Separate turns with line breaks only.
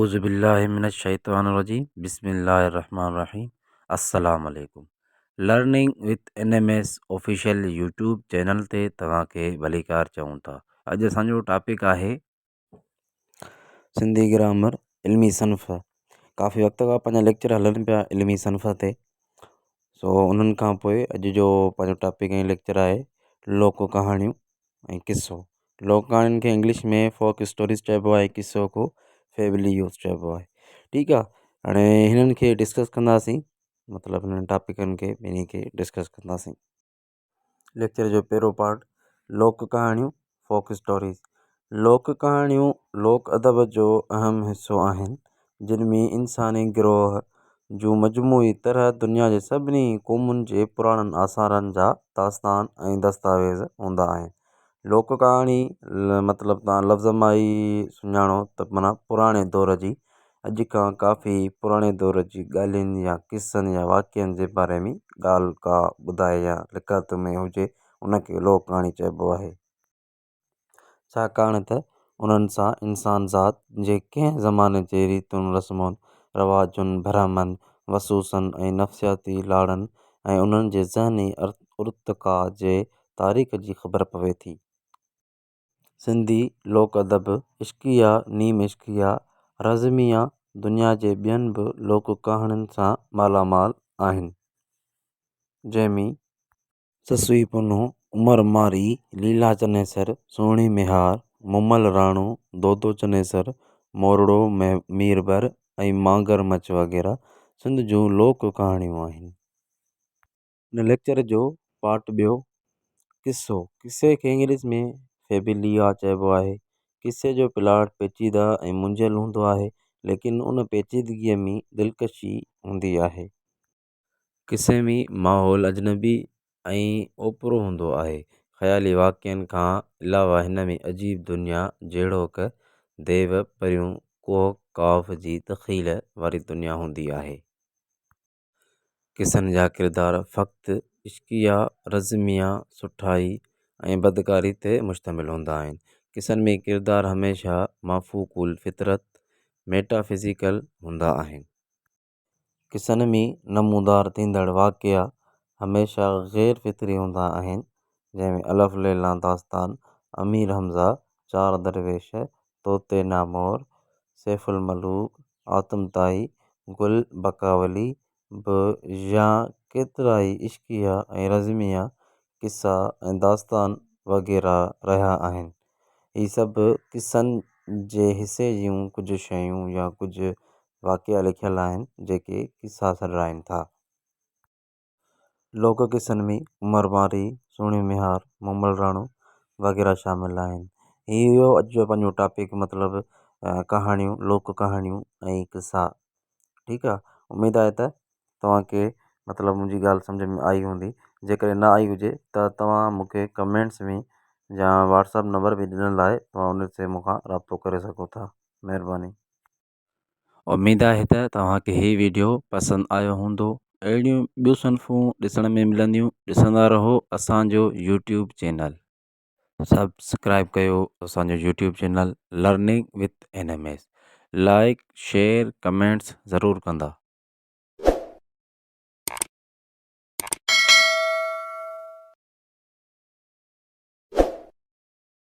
اعوذ بالله من الشيطان الرجيم بسم الله الرحمن الرحيم السلام عليڪم learning with N M S official YouTube channel تي توهان کي ڀليڪار چئون ٿا. اڄ اسان جو ٽاپڪ آهي سنڌي گرامر علمي صنف. ڪافي وقت کان پنهنجا ليڪچر هلن پيا علمي صنف تي، سو انهن کان پوء اڄ جو پنهنجو ٽاپڪ ۽ ليڪچر آهي لوڪ ڪهاڻيون ۽ قصو. لوڪ ڪهاڻين کي انگلش ۾ فوڪ اسٽوريز چئبو آهي، قصو کو فيبلي يوز چئبو آهي. ٺيڪ آهي، هاڻي هنن کي ڊسڪس ڪنداسين، مطلب هنن ٽاپڪن کي ٻنهي کي ڊسڪس ڪنداسين. ليڪچر جو پهريون پارٽ لوڪ ڪهاڻيون فوڪ اسٽوريز. لوڪ ڪهاڻيون لوڪ ادب جو اهم حصو آهن، جن ۾ انساني گروهه جون مجموعي طرح دنيا جي سڀني قومن جي پراڻن آثارن جا داستان ۽ دستاويز هوندا آهن. لوڪ ڪهاڻي مطلب توهان لفظ مان ئي سڃاڻو ته معنيٰ پراڻي دور جي، اڄ کان ڪافي پراڻي دور جي ڳالهين يا قصن يا واقعن جي باري ۾ ڳالهه ڪا ٻڌائي يا لکت ۾ هجي ان کي لوڪ ڪهاڻي چئبو آهي. ڇاڪاڻ ته انهن سان انسان ذات جي ڪنهن زماني جي ريتن رسمن، رواجن، ڀرمن، وسوسن ۽ نفسياتي لاڙن ۽ انهن جي ذهني ارتقا جي تاريخ جي خبر پوي ٿي. سنڌي لوڪ ادب عشقيه، نيم عشقيه، رزميه دنيا جي ٻين به لوڪ ڪهاڻين سان مالا مال آهن، جنهن ۾. سسئي پنهون، عمر مارئي، ليلا چنيسر، سهڻي ميهار، مومل راڻو، دودو چنيسر، مورڙو ميربر ۽ مانگر مڇ وغيره سنڌ جون لوڪ ڪهاڻيون آهن. هن ليڪچر جو پارٽ ٻيو قصو. قصي کي انگريز ۾ فيبليا چئبو آهي. قصي جو پلاٽ پيچيده ۽ منجهيل هوندو آهي، ليڪن ان پيچيدگيء ۾ دلڪشي هوندي آهي. قصي ۾ ماحول اجنبي ۽ اوپرو هوندو آهي. خيالي واقعن کان علاوه هن ۾ عجيب دنيا جهڙوڪ ديو، پريون، ڪوهه قاف جي تخيل واري دنيا هوندي آهي. قصن جا ڪردار فقط عشقيه، رزميه، سٺائي ۽ بدڪاري تي مشتمل هوندا آهن. قصن ۾ ڪردار هميشه مافوق الفطرت، Metaphysical، هوندا آهن. قصن ۾ نمودار ٿيندڙ واقعا هميشه غير فطري هوندا آهن، جنهن ۾ الف ليليٰ داستان، امير حمزه، چار درويش، طوطي نامور، سيف الملوڪ، آتم تائي، گل بڪاولي به يا ڪيترائي عشقيه ۽ رزميه قصا ۽ داستان وغيره رهيا آهن. هي سڀ قصن جي حصي جون ڪجهه شيون يا ڪجهه واقعا لکيل آهن، جيڪي قصا سڏرائين ٿا. لوڪ قصن ۾ عمر مارئي، سهڻي ميهار، مومل راڻو وغيره شامل آهن. هي هيو اڄ جو پنهنجو ٽاپڪ مطلب ڪهاڻيون، لوڪ ڪهاڻيون ۽ قصا. ٺيڪ آ، اميد آهي ته توهان کي مطلب منهنجي ڳالهه سمجهه ۾ آئي هوندي. جيڪڏهن نه آئي هجي ته توهان مون کي ڪمينٽس ۾ يا واٽس اپ نمبر به ڏنل آهي، توهان ان تي مون کان رابطو ڪري سگهو ٿا. مهرباني. اميد آهي ته توهان کي هي ويڊيو پسند آيو هوندو. اهڙيون ٻيون صنفون ڏسڻ ۾ ملنديون. ڏسندا رهو اسان جو يوٽيوب چينل. سبسڪرائب ڪيو اسان جو YouTube channel learning with N M S. Like share comments ضرور ڪندا.